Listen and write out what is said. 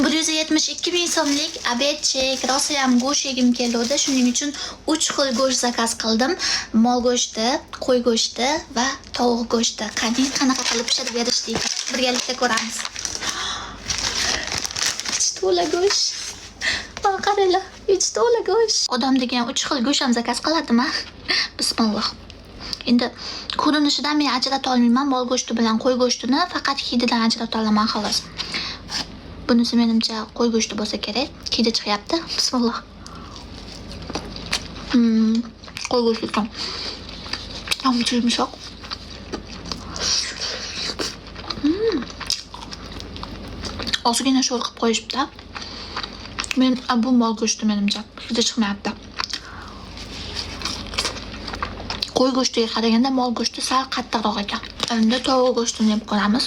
172 ming so'mlik обед chek. Rosayam go'sht yegim keluvdi. Shuning uchun 3 xil go'sht zakaz qildim. Mol go'shti, qo'y go'shti va tovuq go'shti. Qani, qanaqa qilib pishirib berishdi ekan? Birgalikda ko'ramiz. Ichi to'la go'sht. Mana qaranglar, ichi to'la go'sht. Odam degan 3 xil go'sht ham zakaz qiladimi? Bismillah. Endi ko'rinishidan men ajrata olmayman mol go'shti bilan qo'y go'shtini, faqat hididan ajrata olaman, xolos. Bunisi menimcha qo'y go'shti bo'lsa kerak. Hidi chiqyapti. Bismillah. Qo'y go'shti ekan. Ancha yumshoq. Ozgina sho'r qilib qo'yishibdi. Men bu mol go'shti menimcha. Hidi chiqmayapti. Qo'y go'shtiga qaraganda mol go'shti sal qattiqroq ekan. Endi tovuq go'shtini yeb ko'ramiz.